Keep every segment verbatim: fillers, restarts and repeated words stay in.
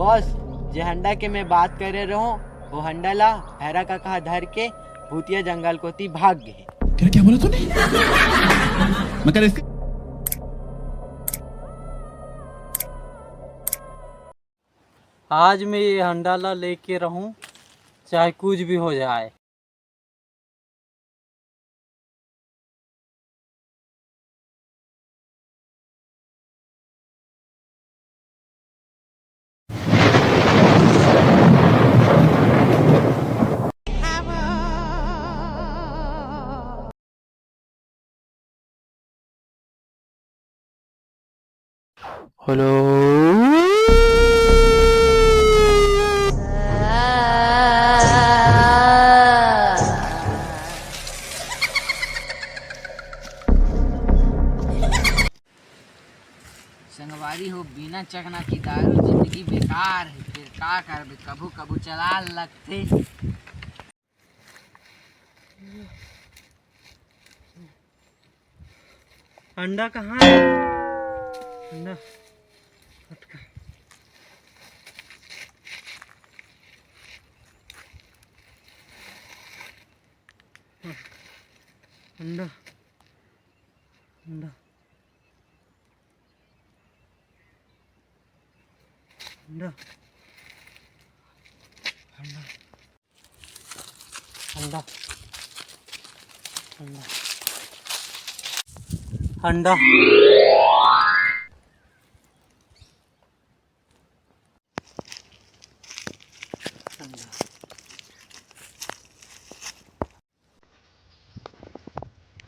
Boss, जे हंडा के मैं बात करे रहूं, वो हंडा ला भैरा काका धर के भूतिया जंगल कोती भाग गे हे। क्या, क्या बोला तूने? मैं कल इसके आज मैं ये हंडा ला लेके रहूं, चाहे कुछ भी हो जाए। हेलो। संगवारी हो, बिना चखना के दारू जिंदगी बेकार हे, फेर का करबे, कभू कभू चला लगथे। अंडा कहाँ है? अंडा। अटका। अंडा। अंडा। अंडा। अंडा। अंडा। अंडा। अंडा।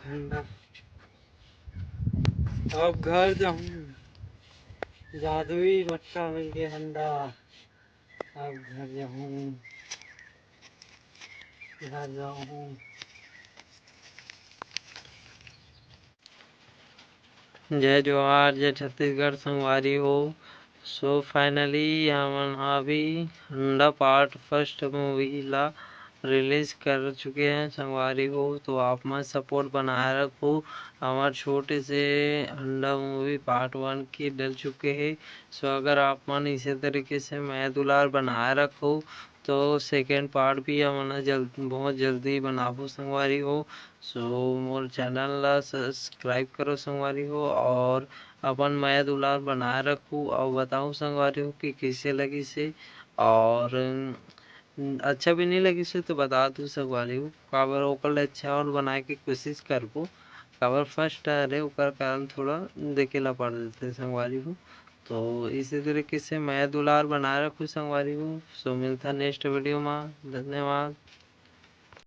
अंडा। अब घर जाहूँ। जादुई मटका मिल गया अंडा। अब घर जाहूँ। घर जाहूँ। जय जोहार, जय छत्तीसगढ़ संगवारी हो। So finally हमन अभी हंडा part first movie ला release कर चुके हैं संगवारी हो, तो आप मन support बनाए रखो। हमार छोटे से हंडा movie part one के डल चुके हैं। So अगर आप मन इसे तरीके से मया दुलार बनाए रखो, तो second part भी हमन ह जल्द, बहुत जल्दी बनाबो संगवारी हो। So मोर channel ला subscribe करो संगवारी हो, और अपन मया दुलार बनाए रखो, और बताओ संगवारी हो कि कैसे लगिस हे, और अच्छा भी नहीं लगिस हे तो बता दो संगवारी हो, काबर ओकर ले अच्छा और बनाए के कोशिश करबो, काबर first हरे ओकर कारण थोड़ा देखे ला पड़ देथे संगवारी हो। तो इसी तरीके से मया दुलार बनाए रखो संगवारी हो। So मिलता next video में, धन्यवाद।